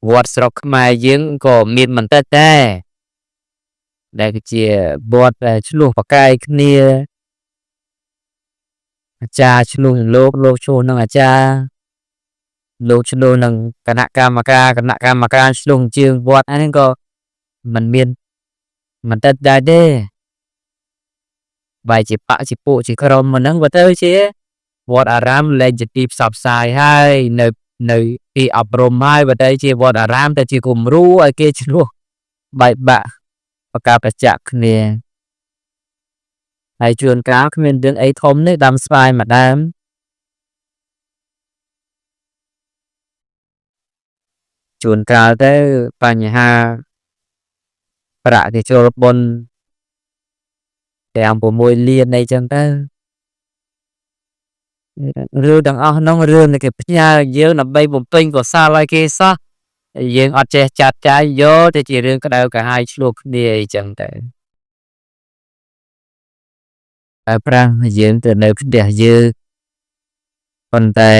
វត្តស្រុកខ្មែរយើងក៏មានមិនតិចដែរដែលគឺជាវត្តដែលឆ្លោះប្រកែកគ្នាអាចារ្យឆ្លោះនឹងលោកលោកឆ្លោះនឹងអាចារ្យលោកឆ្លោះនឹងគណៈកម្មការគណៈកម្មការឆ្លោះជើងវត្តអានេះក៏មិនមានមិនតិចដែរទេបែរជាបកជាពួកជាក្រុមមកហ្នឹងបើទៅជាវត្តអារាមលែងជាទីផ្សព្វផ្សាយហើយនៅទីអប់រំហើយបើទៅជាវត្តអារាមទៅជាគំរូឲ្យគេឆ្លោះបែកបាក់បកាប្រចាក់គ្នាហើយជួនកាលគ្មានរឿងអីធំនេះដាំស្វាយមួយដើមជួនកាលទៅបញ្ហាប្រាក់គេចូលបុណ្យ5 6លានអីចឹងទៅរឿងទាំងអស់នោះរឿងដែលគេផ្ញើយើងដើម្បីបំពេញកុសលឲ្យគេសោះយើងអត់ចេះចាត់ចែងយកទៅជារឿងក្តៅក្រហាយឆ្លោះគ្នាអីចឹងទៅតែប្រាំងយើងទៅនៅផ្ទះយើងប៉ុន្តែ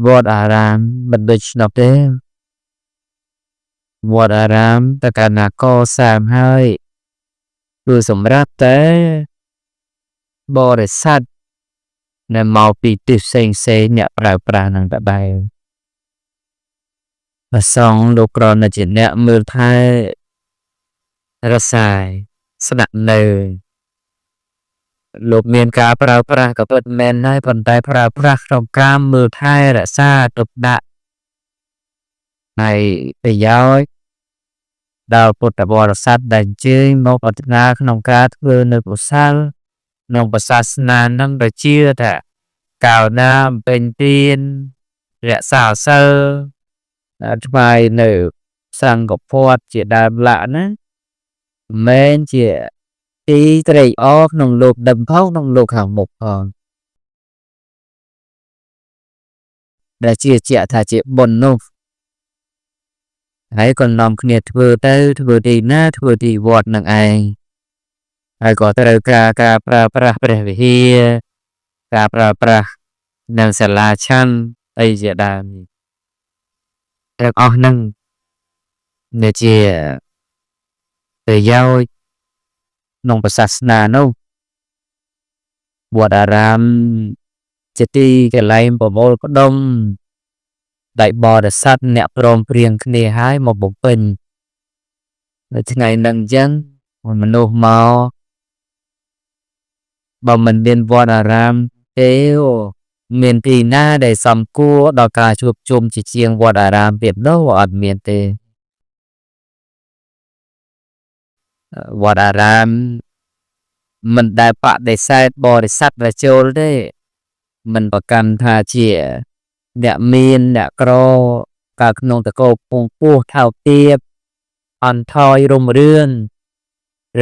វត្តអារាមមិនដូច្នោះទេវត្តអារាមតើកាលណាកសាងហើយគឺសម្រាប់តែបរិស័ទដែលមកពីទិសផ្សេងផ្សេងអ្នកប្រើប្រាស់នឹងតដែរព្រះសង្ឃលោកគ្រាន់តែជាអ្នកមើលថែរក្សាស្នាក់នៅលោកមានការប្រើប្រាស់ក៏ពិតមែនហើយប៉ុន្តែប្រើប្រាស់ក្នុងការមើលថែរក្សាទុកដាក់ហើយប្រយោជន៍ដល់ពុទ្ធបរិស័ទដែលអញ្ជើញមកប្រាថ្នាក្នុងការធ្វើនៅកុសលក្នុងសាសនានឹងដែលជឿថាកាលណាបំពេញទានរក្សាសិលថ្វាយនៅសង្ឃពតជាដើមលក្ខណាមិនមែនជាទីត្រេកអរក្នុងលោកដឹងផងក្នុងលោកខាងមុខផងដែលជឿជាក់ថាជាបុណ្យនោះហើយក៏នាំគ្នាធ្វើទៅធ្វើទីណាធ្វើទីវត្តនឹងឯងហើយក៏ត្រូវការការប្រើប្រាស់ព្រះវិហារការប្រើប្រាស់នៅសាលាឆាន់អីជាដើមទាំងអស់ហ្នឹងដែលជាប្រយោជន៍ក្នុងសាសនានោះវត្តអារាមជាទីកន្លែងប្រមូលផ្ដុំដែលបរិស័ទអ្នកព្រមព្រៀងគ្នាហើយមកបំពេញនៅថ្ងៃហ្នឹងអញ្ចឹងមនុស្សមកបើមិនមានវត្តអារាមទេមានទីណាដែលសំគួរដល់ការជួបជុំជាជាងវត្តអារាមទៀតនោះអត់មានទេវត្តអារាមមិនដែលបដិសេធបរិស័ទដែលចូលទេមិនប្រកាន់ថាជាអ្នកមានអ្នកក្រកើតក្នុងតកោពងពោះថោកទាបអន់ថយរុំរឿន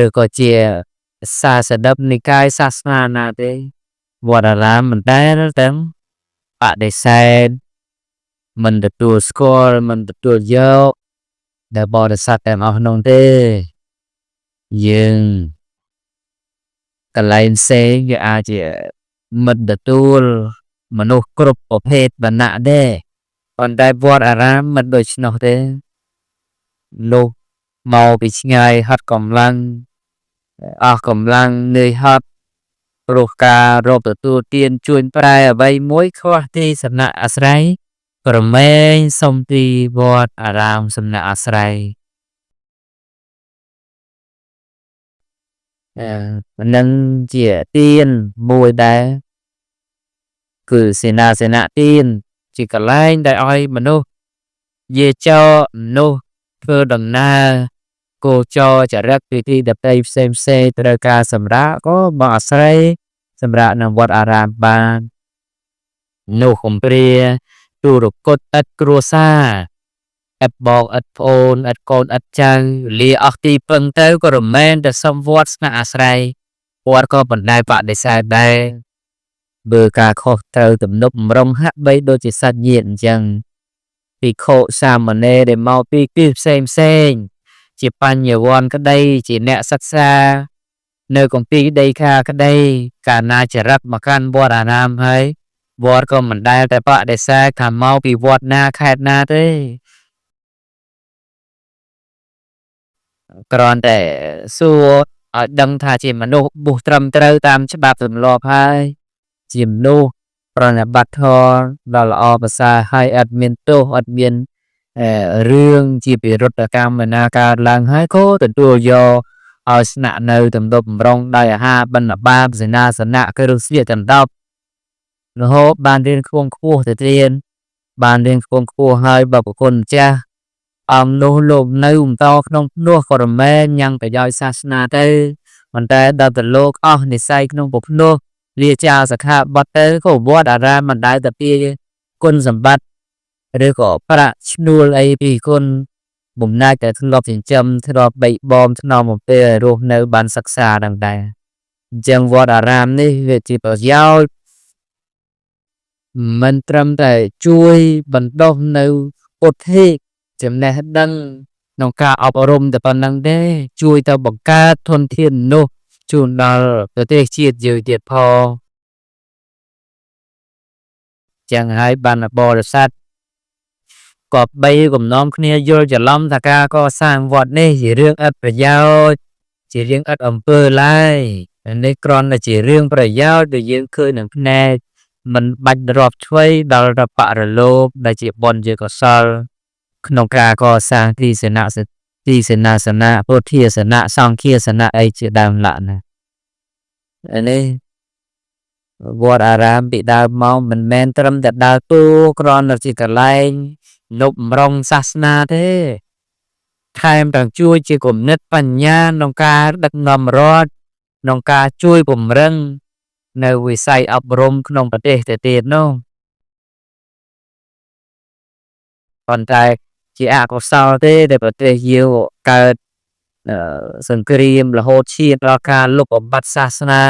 ឬក៏ជាសាសនិកនិកាយសាសនាណាទេវត្តអារាមមិនដែលទាំងបដិសេធមិនទទួលស្គាល់មិនទទួលយកដែលបរិស័ទទាំងអស់នោះទេយើងកន្លែងផ្សេងវាអាចជាមិនទទួលមនុស្សគ្រប់ប្រភេទវណ្ណៈទេប៉ុន្តែវត្តអារាមមិនដូច្នោះទេលោកមកពីឆ្ងាយហត់កម្លាំងអស់កម្លាំងនឿយហត់ព្រោះការរកទទួលទានជួញប្រែអ្វីមួយខ្វះទីសំណាក់អាស្រ័យប្រមែងសុំទីវត្តអារាមសំណាក់អាស្រ័យនឹងជាទានមួយដែរគឺសេនាសនៈទានជាកន្លែងដែលឲ្យមនុស្សយាចរមនុស្សធ្វើដំណើរគោចរចរិតពីទីដទៃផ្សេងផ្សេងត្រូវការសម្រាកក៏មកអាស្រ័យសម្រាប់នៅវត្តអារាមបាននោះកំព្រាទូរគតឥតគ្រួសារឥតបងឥតប្អូនឥតកូនឥតចៅលាអស់ទីពឹងទៅក៏រមែងតែសុំវត្តស្នាក់អាស្រ័យវត្តក៏បណ្ដែបដិសេធដែរបើការខុសត្រូវទំនប់បំរុងហាក់បីដូចជាសាច់ញាតិអញ្ចឹងភិក្ខុសាមណេរដែលមកពីទិសផ្សេងផ្សេងជាបញ្ញវន្តក្តីជាអ្នកសិក្សានៅគម្ពីរដីកាក្តីកាលណាចរិតមកកាន់វត្តអារាមហើយ វត្តក៏មិនដែលតែបដិសេធថាមកពីវត្តណាខេត្តណាទេគ្រាន់តែសួរឲ្យដឹងថាជាមនុស្សបុះត្រឹមត្រូវតាមច្បាប់ទម្លាប់ហើយជាមនុស្សប្រណិប័តធម៌ដ៏ល្អប្រសើរហើយអត់មានទោសអត់មានរឿងជាពិរុទ្ធកម្មណាកើតឡើងហើយក៏ទទួលយកឲ្យស្នាក់នៅទំនប់បំរុងដោយអាហារបិណ្ឌបាតសេនាសនៈគ្រឿងស្លៀកដណ្ដប់រហូតបានរៀនខ្ពង់ខ្ពស់ទៅទៀតបានរៀនខ្ពង់ខ្ពស់ហើយបើប្រគុណម្ចាស់អង្គនោះលោកនៅបន្តក្នុងភ្នោះក៏រមែងញ៉ាំងប្រយោជន៍សាសនាទៅប៉ុន្តែដល់ទៅលោកអស់និស័យក្នុងពភ្នោះលាចាសិក្ខាបទទៅក៏វត្តអារាមមិនដែលទៅពីគុណសម្បត្តិឬក៏ប្រាក់ឈ្នួលអីពីគុណបំណាច់តែធ្លាប់ចិញ្ចឹមធ្លាប់បីបំថ្នមអំពីឲ្យរស់នៅបានសិក្សាដល់ដែរអញ្ចឹងវត្តអារាមនេះវាជាប្រយោជន៍មិនត្រឹមតែជួយបណ្ដុះនៅពុទ្ធិចំណេះដឹងក្នុងការអប់រំតែប៉ុណ្្នឹងទេជួយទៅបង្កើតធនធានមនុស្សជូនដល់ប្រទេសជាតិយើងទៀតផងចឹងហើយបានបរិស័ទក៏បីគំនុំគ្នាយល់ច្រឡំថាការកសាងវត្តនេះជារឿងឥតប្រយោជន៍ជារឿងឥតអំពើឡើយនេះគ្រាន់តែជារឿងប្រយោជន៍ដែលយើងឃើញនឹងភ្នែកមិនបាច់រាប់ឆ្វៃដល់បរលោកដែលជាបុណ្យជាកុសលក្នុងការកសាងទីសេនាទីសេនាសនៈពុទ្ធាសនៈសង្ឃាសនៈអីជាដើមឡាក់ណានេះវត្តអារាមពីដើមមកមិនមែនត្រឹមតែដើរតួគ្រាន់តែជាកន្លែងលុបបំរុងសាសនាទេថែមទាំងជួយជាគំនិតបញ្ញាក្នុងការដឹកនាំរដ្ឋក្នុងការជួយពង្រឹងនៅវិស័យអប់រំក្នុងប្រទេសទៅទៀតនោះប៉ុន្តែជាអកុសលទេដែលប្រទេសយើងកើតសង្គ្រាមរហូតឈានដល់ការលុបបំបាត់សាសនា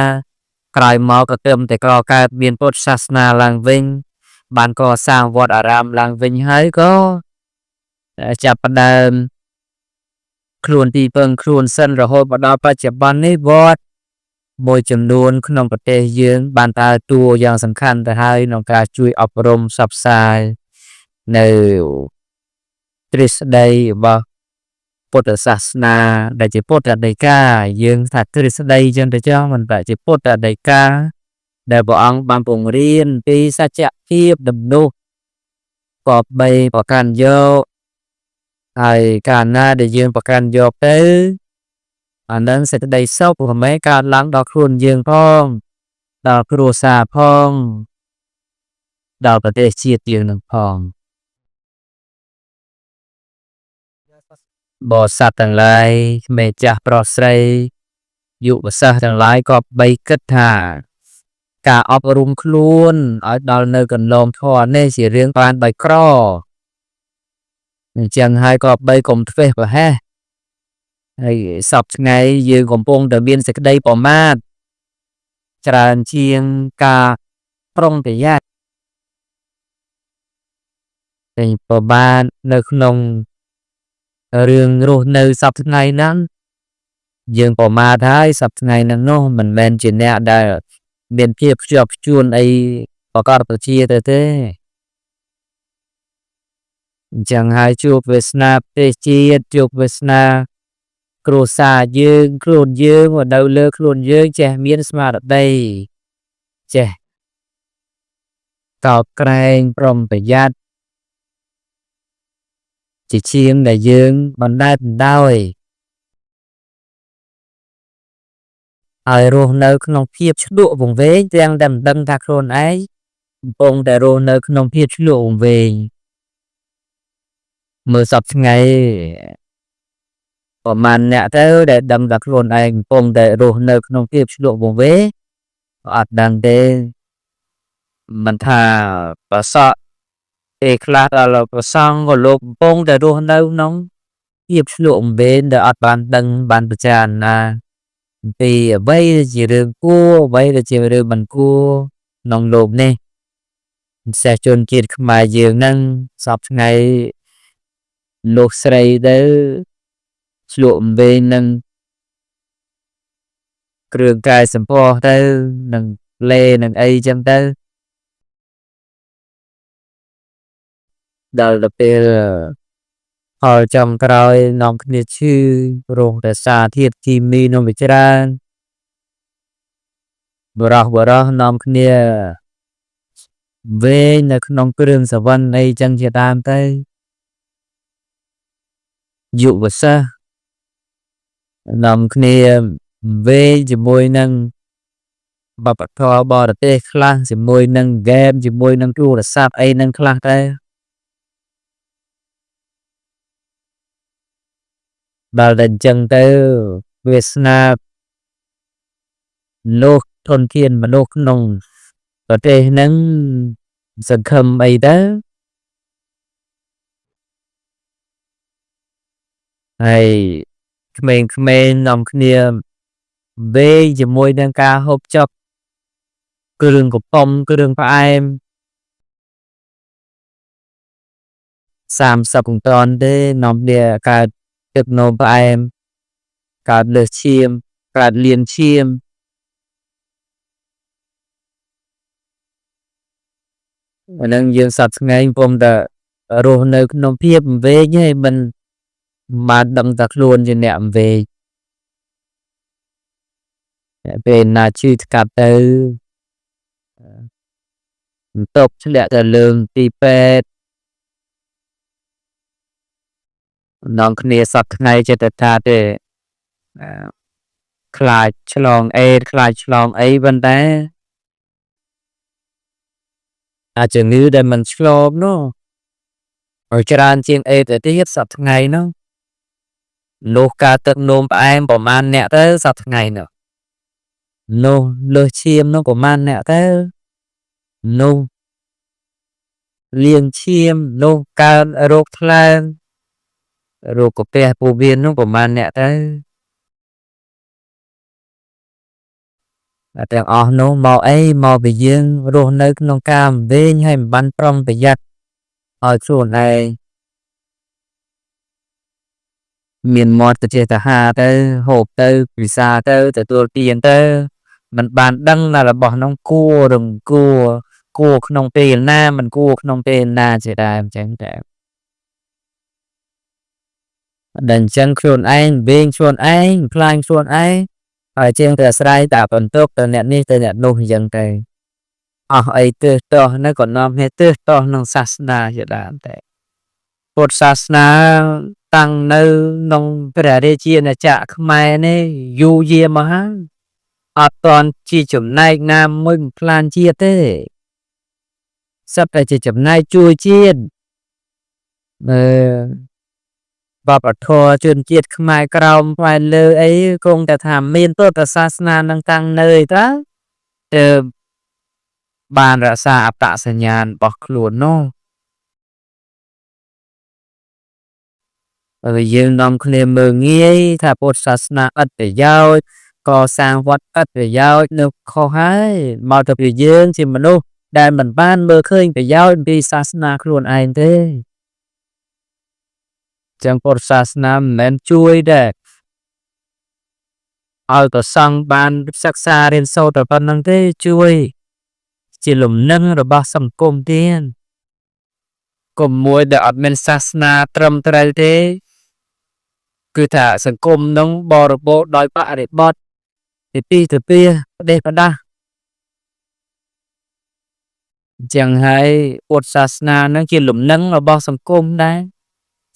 ក្រោយមកក៏ត្រឹមតែកកើតមានពុទ្ធសាសនាឡើងវិញបានកសាងវត្តអារាមឡើងវិញហើយក៏ចាប់ផ្ដើមខ្លួនទីពឹងខ្លួនសិនរហូតមកដល់បច្ចុប្បន្ននេះវត្តមួយចំនួនក្នុងប្រទេសយើងបានដើរតួយ៉ាងសំខាន់ទៅហើយក្នុងការជួយអប់រំផ្សព្វផ្សាយនៅទ្រឹស្ដីរបស់ពុទ្ធសាសនាដែលជាពុទ្ធដីកាយើងថាទ្រឹស្ដីចឹងទៅចុះមិនតែជាពុទ្ធដីកាដែលព្រះអង្គបានពង្រៀនពីសច្ចភាពដំណោះក៏បីប្រកាន់យកហើយកាលណាដែលយើងប្រកាន់យកទៅអានឹងសេចក្តីសុខប្រមែកើតឡើងដល់ខ្លួនយើងផងដល់គ្រួសារផងដល់ប្រទេសជាតិយើងនឹងផងបរិស័ទទាំងឡាយក្មេងចាស់ប្រុសស្រីយុវសិស្សទាំងឡាយក៏បីគិតថាការអប់រំខ្លួនឲ្យដល់នៅកន្លងធម៌នេះជារឿងបានដោយក្រអញ្ចឹងហើយក៏បីកុំធ្វេសប្រហែសហើយសពថ្ងៃយើងកំពុងតែមានសេចក្តីប្រមាទច្រើនជាងការប្រុងប្រយ័ត្នតែប្រមាទនៅក្នុងរឿងរស់នៅសពថ្ងៃហ្នឹងយើងប្រមាទហើយសពថ្ងៃហ្នឹងនោះមិនមែនជាអ្នកដែលមានភាពខ្ជាប់ខ្ជួនអីប្រកបប្រជាទៅទេអញ្ចឹងហើយជួបវាសនាប្រទេសជាតិជួបវាសនាគ្រួសារយើងខ្លួនយើងមកនៅលើខ្លួនយើងចេះមានស្មារតីចេះកោតក្រែងប្រុងប្រយ័ត្នជាជាងដែលយើងបណ្ដែតបណ្ដោយហើយរស់នៅក្នុងភាពឆ្លក់វង្វេងទាំងតែមិនដឹងថាខ្លួនឯងកំពុងតែរស់នៅក្នុងភាពឆ្លក់វង្វេងមើលសពថ្ងៃប្រហែលអ្នកទៅដែលដឹងថាខ្លួនឯងកំពុងតែរស់នៅក្នុងភាពឆ្លក់វង្វេងអត់ដឹងទេមិនថាប្រសក់ពេលខ្លះដល់ប្រសង់ក៏លោកកំពុងតែរស់នៅក្នុងភាពឆ្លក់វង្វេងដែលអត់បានដឹងបានពិចារណាពីអ្វីជារឿងគួរអ្វីដែលជារឿងមិនគួរក្នុងលោកនេះពិសេសជនជាតិខ្មែរយើងហ្នឹងសពថ្ងៃលោកស្រីទៅឆ្លក់វង្វេងនឹងគ្រឿងកែសម្ផស្សទៅនឹងលេនឹងអីចឹងទៅ ដល់ទៅពេលផលចុងក្រោយនាំគ្នាឈឺរងតែសារធាតុគីមីនោះវាច្រើនបុរសៗនាំគ្នាវែងនៅក្នុងគ្រឿងសវិនអីចឹងជាដើមទៅយុវសិស្សនាំគ្នាវែងជាមួយនឹងវប្បធម៌បរទេសខ្លះជាមួយនឹងហ្គេមជាមួយនឹងទូរស័ព្ទអីនឹងខ្លះទៅដល់តែអញ្ចឹងទៅវាសនាលោកធនធានមនុស្សក្នុងប្រទេសហ្នឹងសង្ឃឹមអីទៅហើយក្មេងៗនាំគ្នាវេជាមួយនឹងការហូបចុកគ្រឿងកំប៉ុងគ្រឿងផ្អែម30កតនទេនាំគ្នាកើតទឹកនោមផ្អែមកើតលើសឈាមកើតលៀនឈាមអានឹងយើងសប្តាហ៍ថ្ងៃពុំតែរស់នៅក្នុងភាពវែងហើយមិនបានដឹងតែខ្លួនជាអ្នកវែងពេលណាឈឺថ្កាត់ទៅបន្ទប់ឆ្លាក់ទៅលើទីពេទ្យនាំគ្នាសប្តាហ៍ថ្ងៃចិត្តថាទេខ្លាចឆ្លងអេដខ្លាចឆ្លងអីប៉ុន្តែអាចជំងឺដែលមិនឆ្លងនោះឲ្យច្រើនជាងអេដទៅទៀតសប្តាហ៍ថ្ងៃនោះនោះការទឹកនោមផ្អែមប្រមាណអ្នកទៅសប្តាហ៍ថ្ងៃនោះនោះលើសឈាមនោះប្រមាណអ្នកទៅនោះលាងឈាមនោះកើតរោគថ្លើមរោគកាពះពោះវៀននោះប្រមាណអ្នកទៅទាំងអស់នោះមកអីមកពីយើងរស់នៅក្នុងការវែងហើយមិនបានប្រុងប្រយ័ត្នឲ្យខ្លួនឯងមានមាត់ទៅចេះតែហាទៅហូបទៅពិសាទៅទទួលទានទៅមិនបានដឹងថារបស់នោះគួរឬគួរគួរក្នុងពេលណាមិនគួរក្នុងពេលណាជាដើមអញ្ចឹងតែដល់អញ្ចឹងខ្លួនឯងវែងខ្លួនឯងខ្លាញ់ខ្លួនឯងហើយជាងតែអាស្រ័យតែបន្ទុកទៅអ្នកនេះទៅអ្នកនោះអញ្ចឹងទៅអស់អីទើសតោះនៅក៏នាំគ្នាទើសតោះក្នុងសាសនាជាដើមតែពុទ្ធសាសនាតាំងនៅក្នុងព្រះរាជាណាចក្រខ្មែរនេះយូរយារមកហើយអត់ទាន់ជាចំណែកណាមួយបំផ្លាញជាតិទេសុទ្ធតែជាចំណែកជួយជាតិវប្បធម៌ជនជាតិខ្មែរក្រោមខ្មែរលើអីគង់តែថាមានពុទ្ធសាសនានឹងតាំងនៅឯតើទើបបានរក្សាអត្តសញ្ញាណរបស់ខ្លួននោះហើយយើងនាំគ្នាមើលងាយថាពុទ្ធសាសនាឥតប្រយោជន៍កសាងវត្តឥតប្រយោជន៍នៅខុសហើយមកទៅពីយើងជាមនុស្សដែលមិនបានមើលឃើញប្រយោជន៍ពីសាសនាខ្លួនឯងទេចឹងពុទ្ធសាសនាមិនមែនជួយដែរឲ្យប្រសង់បានសិក្សារៀនសូត្រតែប៉ុណ្្នឹងទេជួយជាលំនឹងរបស់សង្គមទៀតកុំមួយដែលអត់មានសាសនាត្រឹមត្រូវទេគឺថាសង្គមនឹងបរិបូរណ៍ដោយបរិបទទីពីទៅពីផ្ដេសផ្ដាស់អញ្ចឹងហើយពុទ្ធសាសនានឹងជាលំនឹងរបស់សង្គមដែរ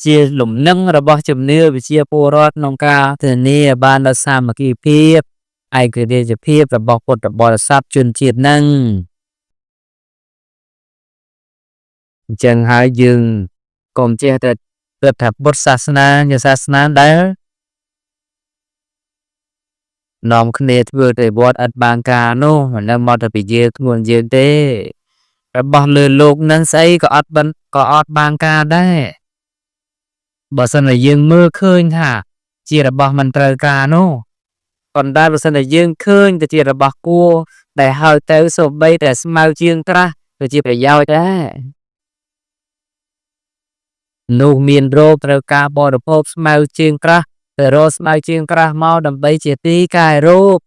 ជាលំនឹងរបស់ជំនឿវិជាពលរដ្ឋក្នុងការធានាបាននូវសាមគ្គីភាពឯករាជ្យភាពរបស់ពុទ្ធបរិស័ទជនជាតិនឹងអញ្ចឹងហើយយើងកុំចេះតែគិតថាពុទ្ធសាសនាជាសាសនាដែលនាំគ្នាធ្វើទៅវត្តឥតបានការនោះមិនដឹងមកទៅពីយើងខ្លួនយើងទេរបស់លើលោកនឹងស្អីក៏អត់ក៏អត់បានការដែរបើសិនតែយើងមើលឃើញថាជារបស់មិនត្រូវការនោះប៉ុន្តែបើសិនតែយើងឃើញទៅជារបស់គួរដែលហើយទៅសូម្បីតែស្មៅជាងក្រាស់ទៅជាប្រយោជន៍ដែរនោះមានរោគត្រូវការបរិភោគស្មៅជើងក្រាស់ទៅរកស្មៅជើងក្រាស់មកដើម្បីជាទីកែរោគ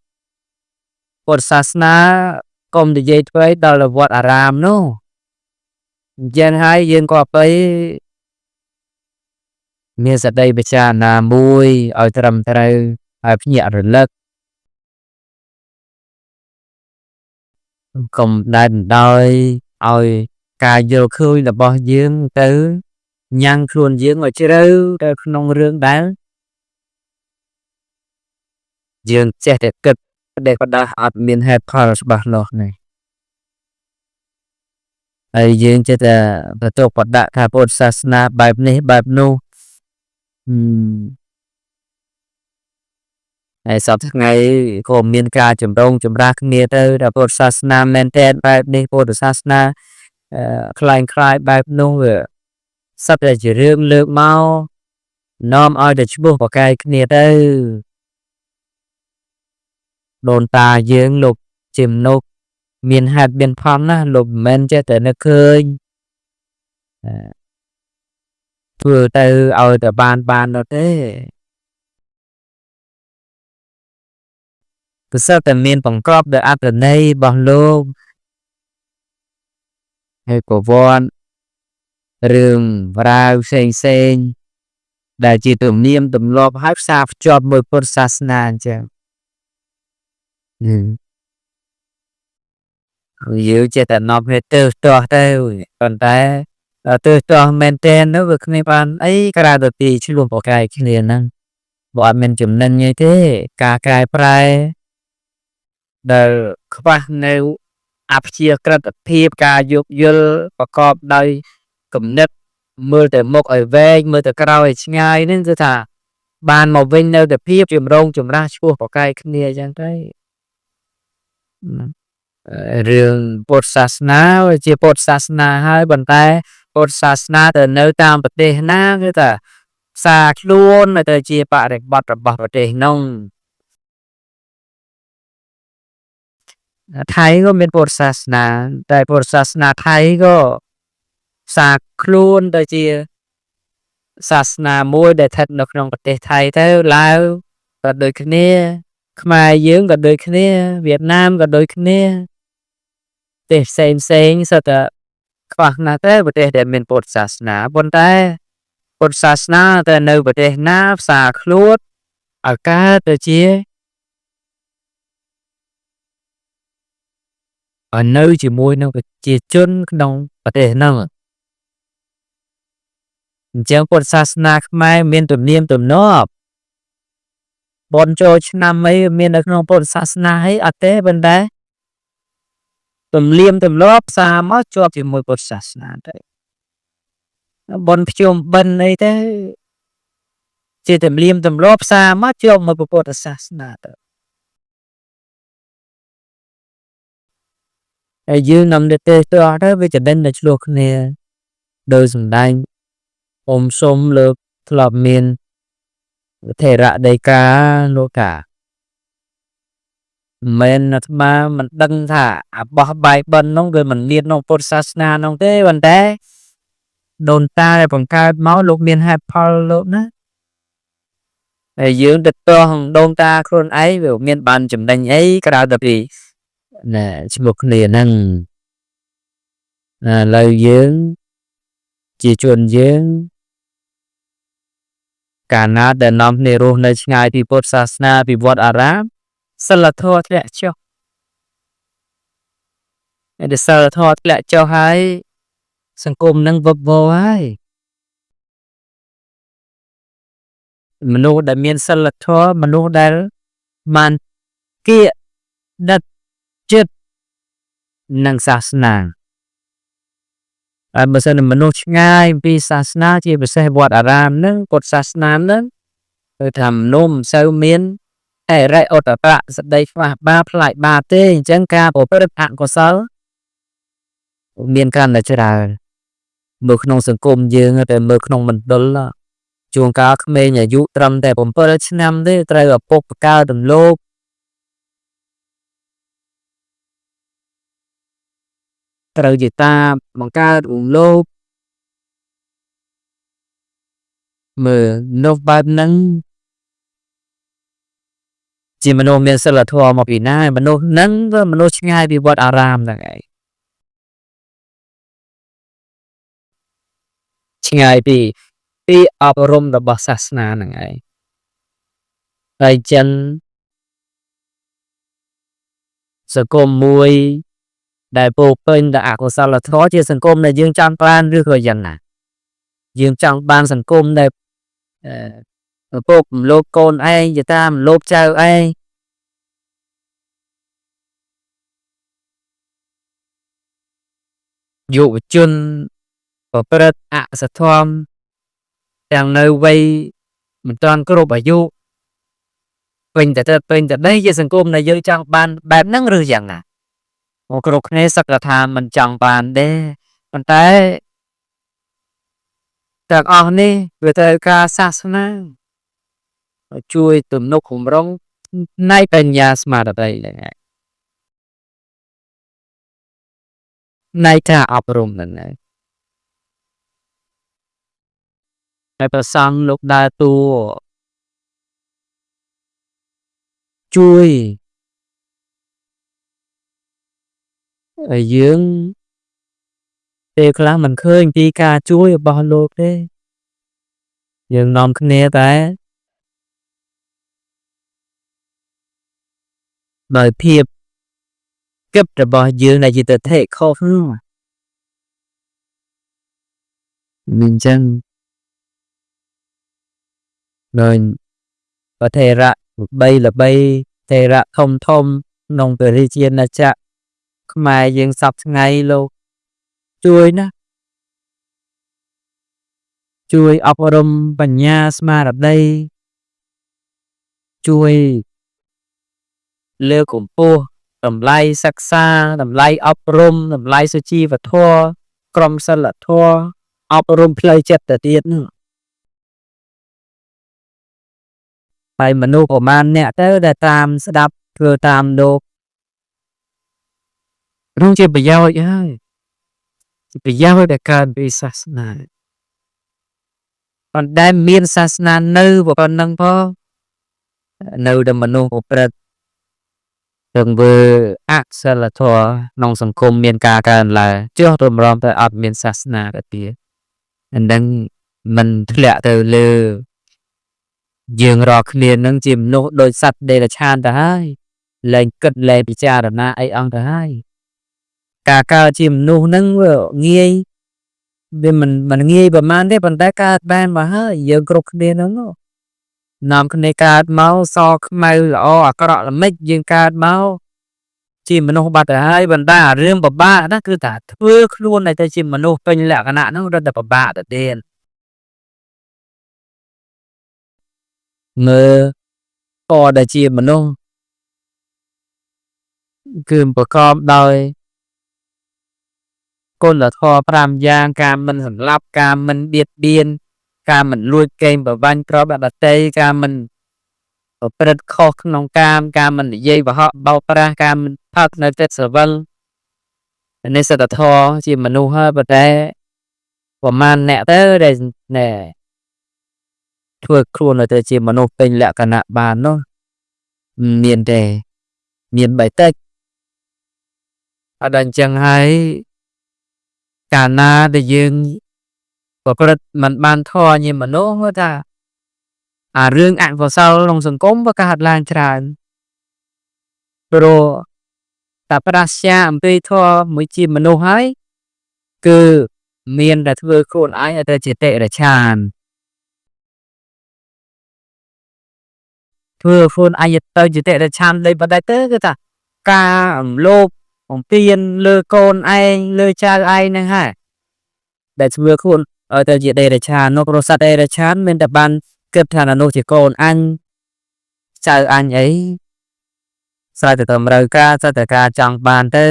ពុទ្ធសាសនាកុំនិយាយធ្វើឲ្យដល់វត្តអារាមនោះ អញ្ចឹងហើយយើងក៏បីមានសតិពិចារណាមួយឲ្យត្រឹមត្រូវហើយភ្ញាក់រលឹកកុំដែលបណ្ដោយឲ្យការយល់ឃើញរបស់យើងទៅញ៉ាំងខ្លួនយើងឲ្យជ្រៅទៅក្នុងរឿងដែលយើងចេះតែគិតផ្ដេសផ្ដាសអត់មានហេតុផលច្បាស់លាស់នេះហើយយើងចេះតែបន្ទោបដាក់ថាពុទ្ធសាសនាបែបនេះបែបនោះហើយសប្តាហ៍ថ្ងៃក៏មានការចម្រូងចម្រាសគ្នាទៅថាពុទ្ធសាសនាមែនទែនបែបនេះពុទ្ធសាសនាក្លែងក្លាយបែបនោះវាសត្វតែជារឿងលើកមកនាំឲ្យតែឈ្មោះប្រកែកគ្នាទៅដូនតាយើងលោកជាមនុស្សមានហេតុមានផលណាស់លោកមិនមែនចេះតែនឹកឃើញធ្វើទៅឲ្យតែបាននោះទេគឺសិតតែមានបង្កប់ដោយអត្ថន័យរបស់លោកហើយប្រវត្តិរឿងរ៉ាវផ្សេងផ្សេងដែលជាទំនៀមទម្លាប់ហើយផ្សារភ្ជាប់មួយពុទ្ធសាសនាអញ្ចឹងយើងចេះតែនាំគ្នាទើសទាស់ទៅប៉ុន្តែដល់ទើសទាស់មែនទែននោះវាគ្មានបានអីក្រៅទៅពីឆ្លោះប្រកែកគ្នាហ្នឹងបើអត់មានចំណេញអីទេការកែប្រែដែលខ្វះនៅអព្យាក្រឹតភាពការយោគយល់ប្រកបដោយគំនិតមើលទៅមុខឲ្យវែងមើលទៅក្រោយឲ្យឆ្ងាយហ្នឹងគឺថាបានមកវិញនៅតែភាពចម្រូងចម្រាសឆ្លោះប្រកែកគ្នាអញ្ចឹងទៅរឿងពុទ្ធសាសនាជាពុទ្ធសាសនាហើយប៉ុន្តែពុទ្ធសាសនាទៅនៅតាមប្រទេសណាគឺថាផ្សារខ្លួនទៅជាបរិបត្តិរបស់ប្រទេសនោះថៃក៏មានពុទ្ធសាសនាតែពុទ្ធសាសនាថៃក៏ផ្សារខ្លួនទៅជាសាសនាមួយដែលស្ថិតនៅក្នុងប្រទេសថៃទៅឡាវក៏ដូចគ្នាខ្មែរយើងក៏ដូចគ្នាវៀតណាមក៏ដូចគ្នាប្រទេសផ្សេងផ្សេងសុទ្ធតែខ្វះណាស់ទៅប្រទេសដែលមានពុទ្ធសាសនាប៉ុន្តែពុទ្ធសាសនាទៅនៅប្រទេសណាផ្សារខ្លួនឲ្យកើតទៅជាឲ្យនៅជាមួយនឹងប្រជាជនក្នុងប្រទេសហ្នឹងអញ្ចឹងពុទ្ធសាសនាខ្មែរមានទំនៀមទម្លាប់បុណ្យចូលឆ្នាំអីមាននៅក្នុងពុទ្ធសាសនាអីអត់ទេប៉ុន្តែទំនៀមទម្លាប់ផ្សារមកជាប់ជាមួយពុទ្ធសាសនាទៅបុណ្យភ្ជុំបិណ្ឌអីទៅជាទំនៀមទម្លាប់ផ្សារមកជាប់មួយពុទ្ធសាសនាទៅហើយយើងនាំទៅទេទៅអត់ទៅវាចំណេញតែឆ្លោះគ្នាដោយសម្ដែងអ៊ំសុំលើកធ្លាប់មានថេរៈដីកាលោកថាមិនអាត្មាមិនដឹងថាអាបោះបាយបិណ្ឌនោះវាមិនមានក្នុងពុទ្ធសាសនានោះទេប៉ុន្តែដូនតាដែលបង្កើតមកលោកមានហេតុផលលោកណាហើយយើងទៅទាស់ដូនតាខ្លួនឯងវាមានបានចំណេញអីក្រៅតែពីណែឈ្មោះគ្នាហ្នឹងឥឡូវយើងជាជនយើងកាលណាដែលនាំគ្នារស់នៅឆ្ងាយពីពុទ្ធសាសនាពីវត្តអារាមសិលធម៌ធ្លាក់ចុះហើយដែលសិលធម៌ធ្លាក់ចុះហើយសង្គមនឹងវឹកវរហើយមនុស្សដែលមានសិលធម៌មនុស្សដែលបានគៀកដិតចិត្តនឹងសាសនាហើយបើសិនមនុស្សឆ្ងាយពីសាសនាជាពិសេសវត្តអារាមហ្នឹងពុទ្ធសាសនាហ្នឹងគឺថាមនុស្សមិនសូវមានអរិយឧត្តបៈសដីខ្វះបាផ្លាច់បាទេអញ្ចឹងការប្រព្រឹត្តអកុសលមានកាន់តែច្រើនមើលក្នុងសង្គមយើងតែមើលក្នុងមណ្ឌលជួនកាលក្មេងអាយុត្រឹមតែ7ឆ្នាំទេត្រូវឪពុកបង្កើតរំលោភត្រូវជាតាបង្កើតរំលោភមើលនោះបែបហ្នឹងជាមនុស្សមានសិលធម៌មកពីណាមនុស្សហ្នឹងវាមនុស្សឆ្ងាយពីវត្តអារាមហ្នឹងឯង ឆ្ងាយពីអប់រំរបស់សាសនាហ្នឹងឯងហើយចឹងសង្គមមួយដែលពោពេញដោយអកុសលធម៌ជាសង្គមដែលយើងចង់បានឬក៏យ៉ាងណាយើងចង់បានសង្គមដែលឪពុករំលោភកូនឯងយតាមរំលោភចៅឯងយុវជនប្រព្រឹត្តអសធម្មទាំងនៅវ័យមិនទាន់គ្រប់អាយុពេញតែទៅពេញតែដីជាសង្គមដែលយើងចង់បានបែបហ្នឹងឬយ៉ាងណាមកគ្រប់គ្នាសឹកថាមិនចង់បានទេប៉ុន្តែទាំងអស់នេះវាត្រូវការសាសនាជួយទំនុកបំរុងផ្នែកបញ្ញាស្មារតីហ្នឹងឯងផ្នែកការអប់រំហ្នឹងឯងហើយប្រសង់លោកដើរតួជួយឲ្យយើងពេលខ្លះមិនឃើញពីការជួយរបស់លោកទេយើងនាំគ្នាតែដោយភាពគិតរបស់យើងដែលជាទិដ្ឋិខុសនោះអញ្ចឹងដោយប្រធេរៈល្បីល្បីថេរៈធំធំក្នុងព្រះរាជាណាចក្រខ្មែរយើងសពថ្ងៃលោកជួយណាជួយអប់រំបញ្ញាស្មារតីជួយលើកកម្ពស់តម្លៃសិក្សាតម្លៃអប់រំតម្លៃសុជីវធម៌ក្រមសីលធម៌អប់រំផ្លូវចិត្តទៅទៀតនោះហើយមនុស្សប្រមាណអ្នកទៅដែលតាមស្ដាប់ធ្វើតាមលោកនោះជាប្រយោជន៍ហើយជាប្រយោជន៍ដែលកើតពីសាសនាប៉ុន្តែមានសាសនានៅប៉ុណ្ណឹងផងនៅតែមនុស្សប្រព្រឹត្តទង្វើអសិលធម៌ក្នុងសង្គមមានការកើនឡើងចុះទម្រាំតែអត់មានសាសនាទៅទៀតអានឹងមិនធ្លាក់ទៅលើយើងរាល់គ្នានឹងជាមនុស្សដូចសត្វដេរឆានទៅហើយលែងគិតលែងពិចារណាអីអង្គទៅហើយការកើតជាមនុស្សនឹងវាងាយវាមិនងាយប្រហែលទេប៉ុន្តែកើតបានមកហើយយើងគ្រប់គ្នានឹងនាំគ្នាកើតមកសខ្មៅល្អអាក្រក់ល្មិចយើងកើតមកជាមនុស្សបាត់ទៅហើយប៉ុន្តែអារឿងពិបាកណាគឺថាធ្វើខ្លួនឲ្យទៅជាមនុស្សពេញលក្ខណៈហ្នឹងរត់តែពិបាកទៅទៀតមើលពណ៌ដែលជាមនុស្សគឺប្រកបដោយគុណធម៌5យ៉ាងការមិនសម្លាប់ការមិនបៀតបៀនការមិនលួចកេងប្រវ័ញ្ចទ្រព្យដទៃការមិនប្រព្រឹត្តខុសក្នុងកាមការមិននិយាយបោកបោកប្រាស់ការមិនផឹកនៅចិត្តសវិលនេះសិទ្ធធម៌ជាមនុស្សហើយប៉ុន្តែប្រមាណអ្នកទៅដែលណែធ្វើខ្លួនឲ្យទៅជាមនុស្សពេញលក្ខណៈបាននោះមានទេមានបីតិចអត់ដល់អញ្ចឹងហើយកាលណាដែលយើងប្រព្រឹត្តមិនបានធម៌ជាមនុស្សគាត់ថាអារឿងអកុសលក្នុងសង្គមវាកើតឡើងច្រើនព្រោះតែប្រាសចាអំពីធម៌មួយជាមនុស្សហើយគឺមានតែធ្វើខ្លួនឯងឲ្យទៅជាតិរឆានធ្វើខ្លួនឯងទៅជាតិរឆានលេបបណ្ដៃទៅគឺថាការរំលោភបំពានលើកូនឯងលើចៅឯងហ្នឹងហើយដែលធ្វើខ្លួនឲ្យទៅជាដេរឆាននោះព្រោះសត្វដេរឆានមានតែបានគិតថានោះជាកូនអញចៅអញអីស្រេចតែតម្រូវការស្រេចតែការចង់បានទៅ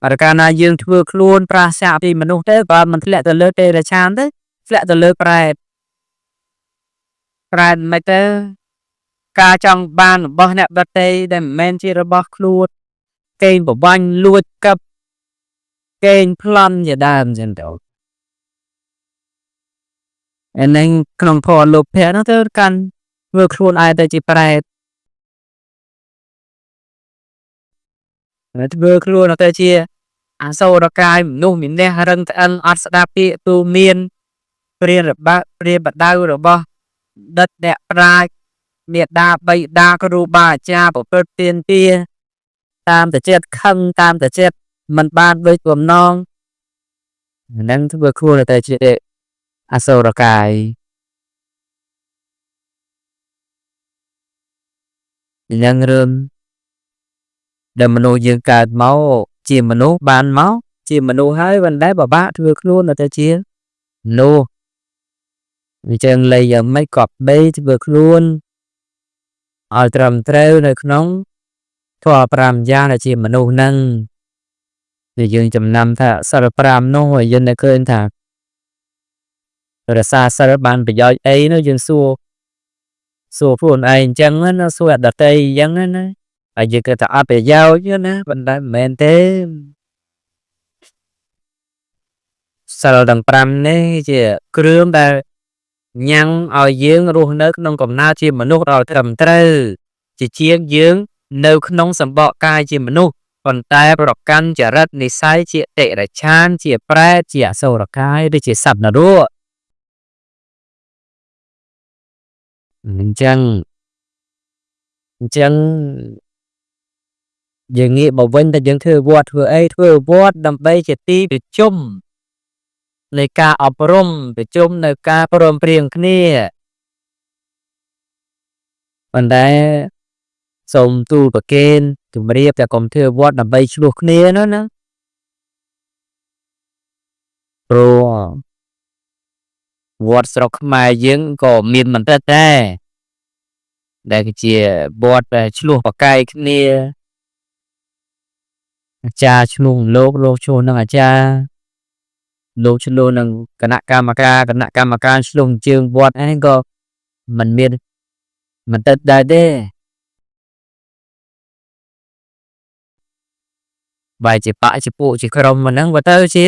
អរកាលណាយើងធ្វើខ្លួនប្រាសចាកពីមនុស្សទៅបើមិនធ្លាក់ទៅលើទេរឆានទៅធ្លាក់ទៅលើប្រែតប្រែតមិនទៅការចង់បានរបស់អ្នកដទៃដែលមិនមែនជារបស់ខ្លួនកេងប្រវ័ញ្ចលួចកឹបកេងប្លន់ជាដើមចឹងទៅអានឹងក្នុងធម៌លោភៈហ្នឹងទៅកាន់ធ្វើខ្លួនឯងទៅជាប្រែតធ្វើខ្លួនទៅជា អសូរកាយមនុស្សម្នេះរឹងត្អឹងអត់ស្ដាប់ពាក្យទូមានព្រានរបៈព្រានបដៅរបស់ដិតអ្នកប្រាជ្ញមេដាបៃតាគ្រូបាអាចារ្យប្រព្រឹត្តទានទាតាមតែចិត្តខឹងតាមតែចិត្តមិនបានដូចបំណងហ្នឹងធ្វើខ្លួនតែជាអសូរកាយនឹងរឿងដែលមនុស្សយើងកើតមកជាមនុស្សបានមកជាមនុស្សហើយប៉ុន្តែពិបាកធ្វើខ្លួនទៅជាមនុស្សអញ្ចឹងលៃយ៉ាងម៉េចក៏បីធ្វើខ្លួនឲ្យត្រឹមត្រូវនៅក្នុងធម៌5យ៉ាងដែលជាមនុស្សហ្នឹងដែលយើងចំណាំថាសិល5នោះឲ្យយើងនៅឃើញថារក្សាសិលបានប្រយោជន៍អីនោះយើងសួរខ្លួនឯងអញ្ចឹងណាសួរអដតីអញ្ចឹងណាហើយយើងគិតថាអត់ប្រយោជន៍ណាប៉ុន្តែមិនមែនទេសិលទាំង5នេះជាគ្រឿងដែលញ៉ាំងឲ្យយើងរស់នៅក្នុងកំណើតជាមនុស្សដល់ត្រឹមត្រូវជាជាងយើងនៅក្នុងសម្បកកាយជាមនុស្សប៉ុន្តែប្រកាន់ចរិតនិស័យជាតិរច្ឆានជាប្រែតជាអសុរកាយឬជាសត្វនរកអញ្ចឹងយើងងាកមកវិញតែយើងធ្វើវត្តធ្វើអីធ្វើវត្តដើម្បីជាទីប្រជុំនៃការអប់រំប្រជុំនៅការព្រមព្រៀងគ្នាប៉ុន្តែសូមទូលប្រគេនជម្រាបតែកុំធ្វើវត្តដើម្បីឆ្លោះគ្នាណាណាព្រោះវត្តស្រុកខ្មែរយើងក៏មានមិនតិចដែរដែលគឺជាវត្តដែលឆ្លោះប្រកែកគ្នាអាចារ្យឆ្លោះលោកលោកឆ្លោះនឹងអាចារ្យលោកឆ្លោះនឹងគណៈកម្មការគណៈកម្មការឆ្លោះជើងវត្តឯងក៏មិនមានមិនតិចដែរទេបែរជាបកជាពួកជាក្រុមហ្នឹងបើទៅជា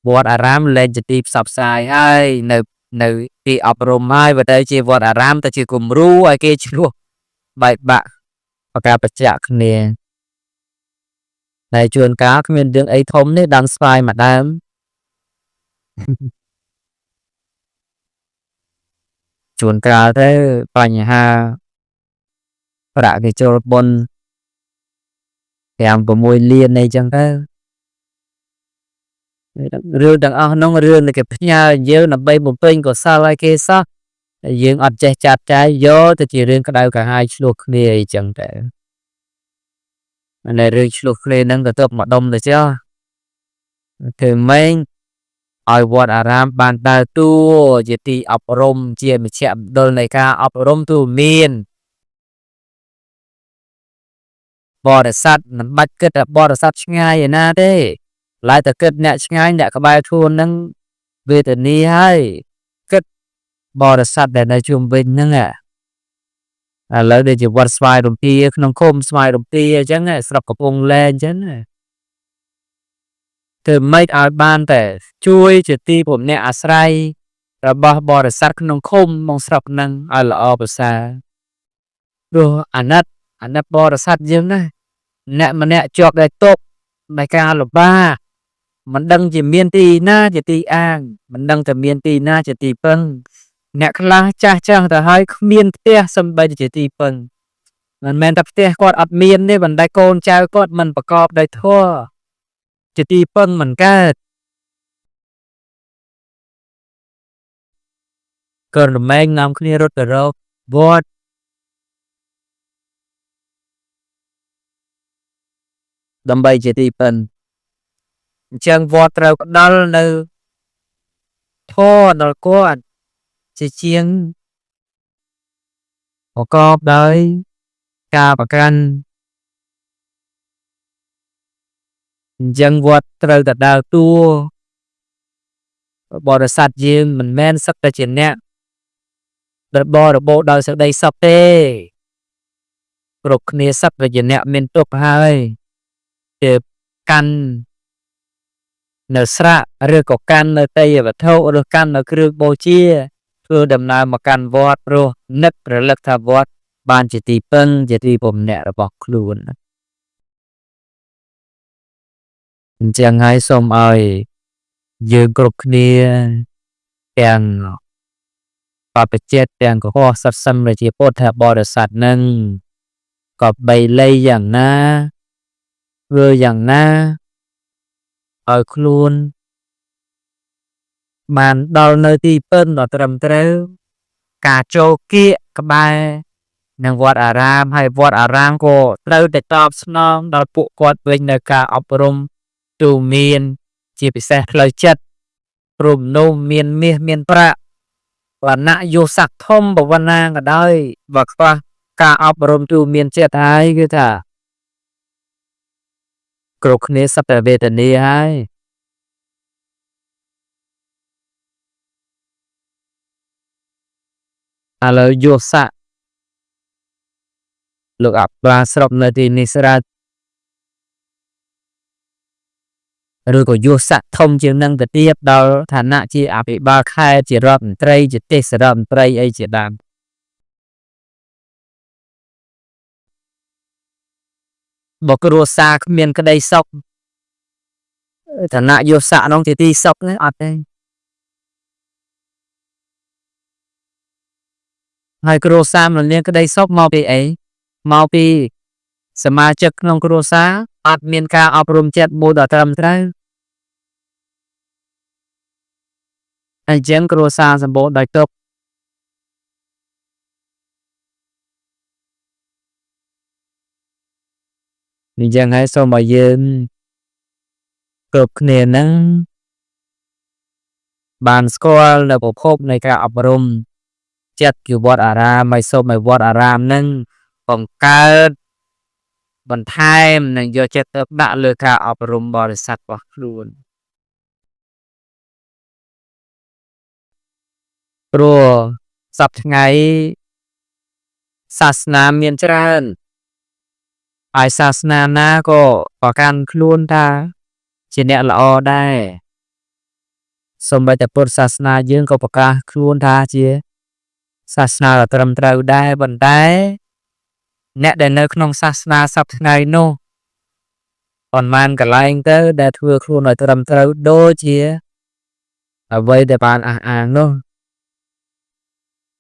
វត្តអារាមលែងជាទីផ្សព្វផ្សាយហើយនៅទីអប់រំហើយបើទៅជាវត្តអារាមទៅជាគំរូឲ្យគេឆ្លោះបែកបាក់ប្រការប្រចាក់គ្នាតែជួនកាលគ្មានរឿងអីធំនេះដើមស្វាយមួយដើមជួនកាលទៅបញ្ហាប្រាក់គេចូលបុណ្យ5 6លានអីចឹងទៅរឿងទាំងអស់នោះរឿងដែលគេផ្ញើយើងដើម្បីបំពេញកុសលឲ្យគេសោះតែយើងអត់ចេះចាត់ចែងយកទៅជារឿងក្តៅក្រហាយឆ្លោះគ្នាអីចឹងទៅនៅរឿងឆ្លោះគ្នាហ្នឹងក៏ទៅមកដុំទៅចុះធ្វើម៉េចឲ្យវត្តអារាមបានដើរតួជាទីអប់រំជាមជ្ឈមណ្ឌលនៃការអប់រំទូមានបរិស័ទមិនបាច់គិតថាបរិស័ទឆ្ងាយឯណាទេឡើយតែគិតអ្នកឆ្ងាយអ្នកក្បែរខ្លួនហ្នឹងវេទនាហើយគិតបរិស័ទដែលនៅជុំវិញហ្នឹងឥឡូវដូចជាវត្តស្វាយរំទាក្នុងឃុំស្វាយរំទាអញ្ចឹងស្រុកកំពង់លែងអញ្ចឹងធ្វើម៉េចឲ្យបានតែជួយជាទីពំនាក់អាស្រ័យរបស់បរិស័ទក្នុងឃុំក្នុងស្រុកហ្នឹងឲ្យល្អប្រសើរព្រោះអាណិតបរិស័ទយើងណាអ្នកម្នាក់ជាប់តែទុកនៃការលំបាកមិនដឹងជាមានទីណាជាទីអាងមិនដឹងតែមានទីណាជាទីពឹងអ្នកខ្លះចាស់ចាស់ទៅហើយគ្មានផ្ទះសំបីជាទីពឹងមិនមែនតែផ្ទះគាត់អត់មានទេប៉ុន្តែកូនចៅគាត់មិនប្រកបដោយធម៌ជាទីពឹងមិនកើតក៏រមែងនាំគ្នារត់ទៅរកវត្តដើម្បីជាទីពឹងអញ្ចឹងវត្តត្រូវផ្ដល់នៅធម៌ដល់គាត់ជាជាងប្រកបដោយការប្រកាន់អញ្ចឹងវត្តត្រូវតែដើរតួបរិស័ទយើងមិនមែនសឹកតែជាអ្នកដែលបរិបូរដោយសេចក្តីសុខទេគ្រប់គ្នាសឹកតែជាអ្នកមានទុក្ខហើយគេកាន់នៅស្រៈឬក៏កាន់នៅទេយវត្ថុឬកាន់នៅគ្រឿងបូជាធ្វើដំណើរមកកាន់វត្តព្រោះនឹករលឹកថាវត្តបានជាទីពឹងជាទីពំនាក់របស់ខ្លួនអ អញ្ចឹងហើយសូមឲ្យយើងគ្រប់គ្នាទាំងបព្វជិតទាំងកុសលសិនជាពុទ្ធបរិស័ទនឹងក៏បីលៃយ៉ាងណាធ្វើយ៉ាងណាឲ្យខ្លួនបានដល់នៅទីពឹងដ៏ត្រឹមត្រូវការចូលគៀកក្បែរនឹងវត្តអារាមហើយវត្តអារាមក៏ត្រូវតែតបស្នងដល់ពួកគាត់វិញនៅការអប់រំទូមានជាពិសេសផ្លូវចិត្តព្រមនោះមានមាសមានប្រាក់វណ្ណៈយោស័កធំបវណ្ណាក៏ដោយបើខ្វះការអប់រំទូមានចិត្តហើយគឺថាគ្រប់គ្នាសត្វតែវេទនាហើយឥឡូវយោស័កលោកអប្បាស្រុកនៅទីនេះស្រាប់ឬក៏យោស័កធំជាងនឹងទៅទៀតដល់ឋានៈជាអភិបាលខេត្តជារដ្ឋមន្ត្រីជាទេសរដ្ឋមន្ត្រីអីជាដើមបើគ្រួសារគ្មានក្តីសុខឋានៈយោស័កនោះជាទីសុខទេអត់ទេហើយគ្រួសារមិនមានក្តីសុខមកពីអីមកពីសមាជិកក្នុងគ្រួសារអត់មានការអប់រំចិត្តមួយដ៏ត្រឹមត្រូវអញ្ចឹងគ្រួសារសម្បូរដោយទុក្ខអញ្ចឹងហើយសូមឲ្យយើងគ្រប់គ្នានឹងបានស្គាល់នៅប្រភពនៃការអប់រំចិត្តគឺវត្តអារាមហើយសូមឲ្យវត្តអារាមនឹងបង្កើតបន្ថែមនិងយកចិត្តទុកដាក់លើការអប់រំបរិស័ទរបស់ខ្លួនព្រោះសប្តាហ៍ថ្ងៃសាសនាមានច្រើនហើយសាសនាណាក៏ប្រកាន់ខ្លួនថាជាអ្នកល្អដែរសូម្បីតែពុទ្ធសាសនាយើងក៏ប្រកាសខ្លួនថាជាសាសនាដ៏ត្រឹមត្រូវដែរប៉ុន្តែអ្នកដែលនៅក្នុងសាសនាសប្តាហ៍ថ្ងៃនោះប៉ុន្មានកន្លែងទៅដែលធ្វើខ្លួនឲ្យត្រឹមត្រូវដូចជាអ្វីដែលបានអះអាងនោះ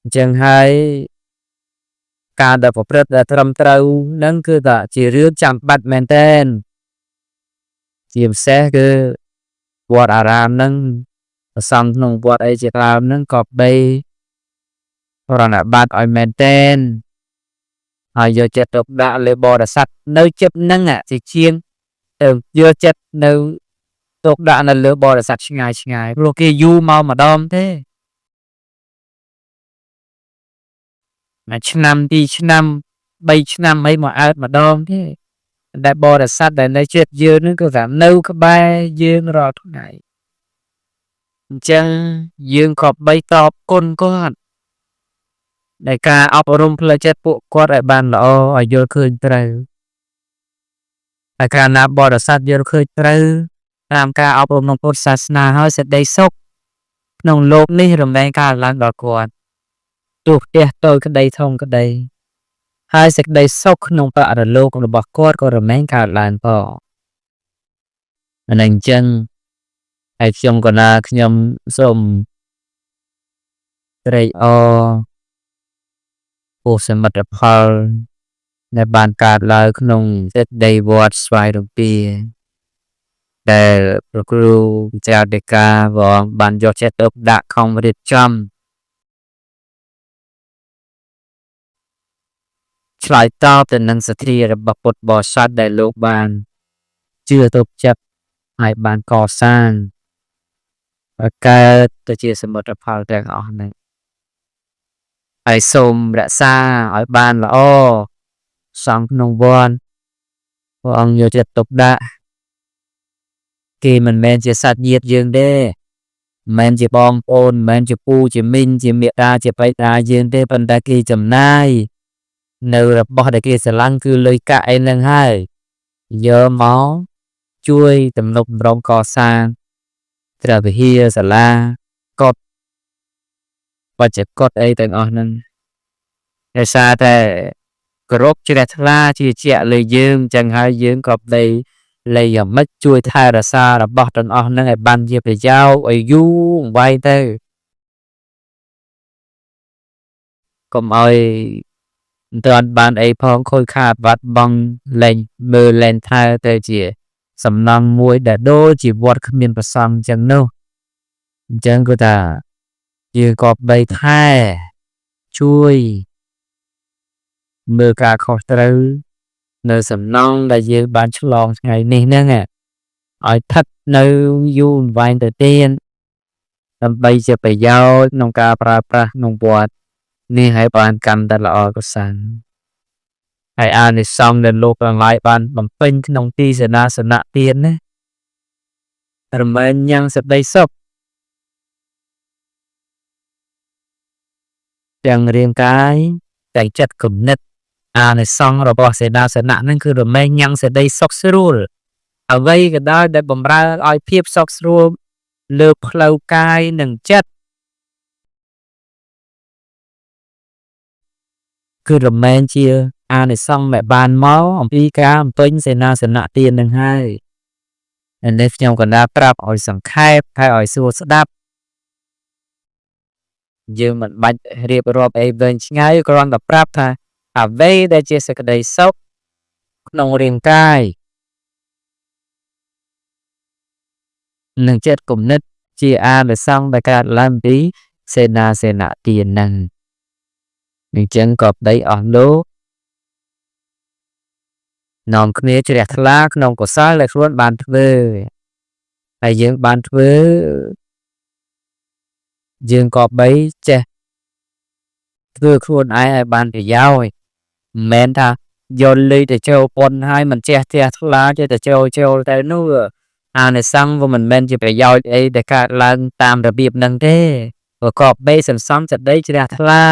អញ្ចឹងហើយការដែលប្រព្រឹត្តដែលត្រឹមត្រូវនឹងគឺថាជារឿងចាំបាច់មែនទែនជាពិសេសគឺវត្តអារាមនឹងប្រសង់ក្នុងវត្តអីជាដើមនឹងក៏បីប្រណិប័តឲ្យមែនទែនហើយយកចិត្តទុកដាក់លើបរិស័ទនៅចិត្តនឹងជាជាងទៅយកចិត្តនៅទុកដាក់នៅលើបរិស័ទឆ្ងាយឆ្ងាយព្រោះគេយូរមកម្ដងទេមួយឆ្នាំពីរឆ្នាំបីឆ្នាំអីមកអើតម្ដងទេតែបរិស័ទដែលនៅចិត្តយើងនឹងក៏ថានៅក្បែរយើងរាល់ថ្ងៃអញ្ចឹងយើងក៏បីតបគុណគាត់ในការអប់រំផ្លូវចិត្តពួកគាត់ឲ្យបានល្អឲ្យយល់ឃើញត្រូវហើយកាលណាបរិស័ទយល់ឃើញត្រូវតាមការអប់រំក្នុងពុទ្ធសាសនាហើយសេចក្តីសុខក្នុងលោកនេះរមែងកើតឡើងដល់គាត់ទោះផ្ទះតូចក្តីធំក្តីហើយសេចក្តីសុខក្នុងបរលោករបស់គាត់ក៏រមែងកើតឡើងផងអានេះអញ្ចឹងហើយខ្ញុំកណាខ្ញុំសូមត្រេកអរពោះសមិទ្ធផលដែលបានកើតឡើងក្នុងសេចក្តីវត្តស្វាយរំពាដែលព្រះគ្រូចៅដេកាព្រះអង្គបានយកចិត្តទុកដាក់ខំរៀបចំឆ្លើយតបទៅនឹងសទ្ធារបស់ពុទ្ធបរិស័ទដែលលោកបានជឿទុកចិត្តហើយបានកសាងឲ្យកើតទៅជាសមិទ្ធផលទាំងអស់ហ្នឹងហើយសូមរក្សាឲ្យបានល្អសង្ឃក្នុងវត្តព្រះអង្គយកចិត្តទុកដាក់គេមិនមែនជាសាច់ញាតិយើងទេមិនមែនជាបងប្អូនមិនមែនជាពូជាមីងជាមេដាជាបិតាយើងទេប៉ុន្តែគេចំណាយនៅរបស់ដែលគេស្រឡាញ់គឺលុយកាក់អីហ្នឹងហើយយកមកជួយទំនុកបំរុងកសាងព្រះវិហារសាលាកុដបច្ចកុដអីទាំងអស់ហ្នឹងដោយសារតែគោរពជ្រះថ្លាជាជាក់លើយើងអញ្ចឹងហើយយើងក៏បី លេយ៉ាងម៉េចជួយថែរក្សារបស់ទាំងអស់ហ្នឹងឲ្យបានជាប្រយោជន៍ឲ្យយូរអង្វែងទៅកុំឲ្យមិនទាន់បានអីផងខូចខាតបាត់បង់លែងមើលលែងថែទៅជាសំណង់មួយដែលដូចជាវត្តគ្មានប្រសង់អញ្ចឹងនោះអញ្ចឹងគឺថាយើងក៏បីថែជួយមើលការខុសត្រូវនៅសំណង់ដែលយើងបានឆ្លងថ្ងៃនេះហ្នឹងឲ្យស្ថិតនៅយូរអង្វែងទៅទៀតដើម្បីជាប្រយោជន៍ក្នុងការប្រើប្រាស់ក្នុងវត្តនេះឲ្យបានកាន់តែល្អប្រសើរហើយអានិសង្សដែលលោកទាំងឡាយបានបំពេញក្នុងទីសេនាសនៈទានណារមែងញ៉ាំងសេចក្តីសុខទាំងរាងកាយទាំងចិត្តគំនិតអានិសង្សរបស់សេនាសនៈហ្នឹងគឺរមែងញ៉ាំងសេចក្តីសុខស្រួលអ្វីក៏ដោយដែលបំរើឲ្យភាពសុខស្រួលលើផ្លូវកាយនិងចិត្តគឺរមែងជាអានិសង្សដែលបានមកអំពីការបំពេញសេនាសនៈទាននឹងហើយនេះខ្ញុំកណ្ដាលប្រាប់ឲ្យសង្ខេបហើយឲ្យសួរស្ដាប់យើងមិនបាច់រៀបរាប់អីវែងឆ្ងាយគ្រាន់តែប្រាប់ថាអ្វីដែលជាសេចក្តីសុខក្នុងរាងកាយនិងចិត្តគំនិតជាអានិសង្សដែលកើតឡើងពីសេនាសនៈទានហ្នឹងអញ្ចឹងក៏ប្តីអស់លោកនាំគ្នាជ្រះថ្លាក្នុងកុសលដែលខ្លួនបានធ្វើហើយយើងបានធ្វើយើងក៏បីចេះធ្វើខ្លួនឯងឲ្យបានប្រយោជន៍មិនមែនថាយកលុយទៅចូលប៉ុនហើយមិនចេះជ្រះថ្លាចេះតែចូលទៅនោះអានិសង្សវាមិនមែនជាប្រយោជន៍អីដែលកើតឡើងតាមរបៀបហ្នឹងទេប្រកបបីសន្សំសេចក្តីជ្រះថ្លា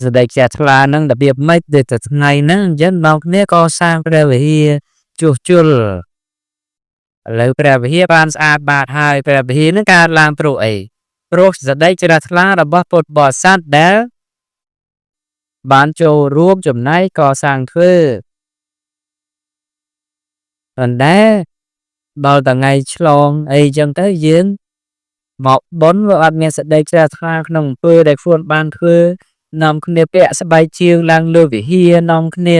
សេចក្តីជ្រះថ្លាហ្នឹងរបៀបម៉េចដូចតែថ្ងៃហ្នឹងអញ្ចឹងមកគ្នាក៏សាងព្រះវិហារជួសជុលឥឡូវព្រះវិហារបានស្អាតបាតហើយព្រះវិហារហ្នឹងកើតឡើងព្រោះអីព្រោះសេចក្តីជ្រះថ្លារបស់ពុទ្ធបរិស័ទដែលបានចូលរួមចំណែកកសាងធ្វើប៉ុន្តែដល់ថ្ងៃឆ្លងអីចឹងទៅយើងមកបុណ្យវាអត់មានសេចក្តីជ្រះថ្លាក្នុងអំពើដែលខ្លួនបានធ្វើនាំគ្នាពាក់ស្បែកជើងឡើងលើវិហារនាំគ្នា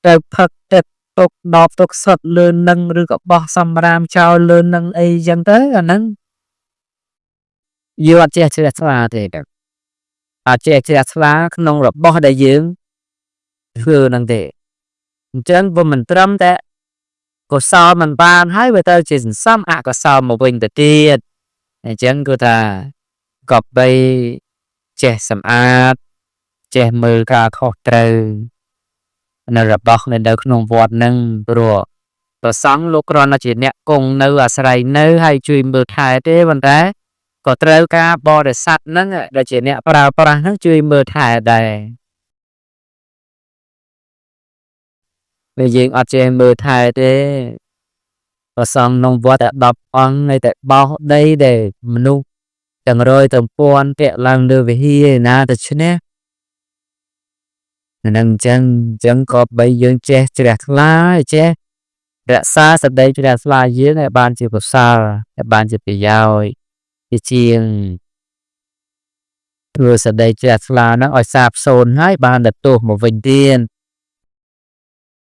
ទៅផឹកទឹកទុកដបទុកសុទ្ធលើនឹងឬក៏បោះសំរាមចោលលើនឹងអីចឹងទៅអាហ្នឹងយើងអត់ចេះជ្រះថ្លាទេអត់ចេះជ្រះថ្លាក្នុងរបស់ដែលយើងធ្វើហ្នឹងទេអញ្ចឹងវាមិនត្រឹមតែកុសលមិនបានហើយវាទៅជាសន្សំអកុសលមកវិញទៅទៀតអញ្ចឹងគឺថាក៏បីចេះសម្អាតចេះមើលការខុសត្រូវនៅរបស់នៅក្នុងវត្តហ្នឹងព្រោះព្រះសង្ឃលោកគ្រាន់តែជាអ្នកគង់នៅអាស្រ័យនៅហើយជួយមើលថែទេប៉ុន្តែក៏ត្រូវការបរិស័ទហ្នឹងដែលជាអ្នកប្រើប្រាស់ហ្នឹងជួយមើលថែដែរពេលយើងអត់ចេះមើលថែទេព្រះសង្ឃក្នុងវត្តតែ10អង្គនៅតែបោសដីដែលមនុស្សទាំងរយទាំងពាន់ពាក់ឡើងលើវិហារណាទៅឈ្នះហ្នឹងអញ្ចឹងក៏បីយើងចេះជ្រះថ្លាចេះរក្សាសេចក្តីជ្រះថ្លាយើងឲ្យបានជាកុសលឲ្យបានជាប្រយោជន៍ជាជាងធ្វើសេចក្តីជ្រះថ្លាហ្នឹងឲ្យសាបសូន្យហើយបានតែទោសមកវិញទៀត។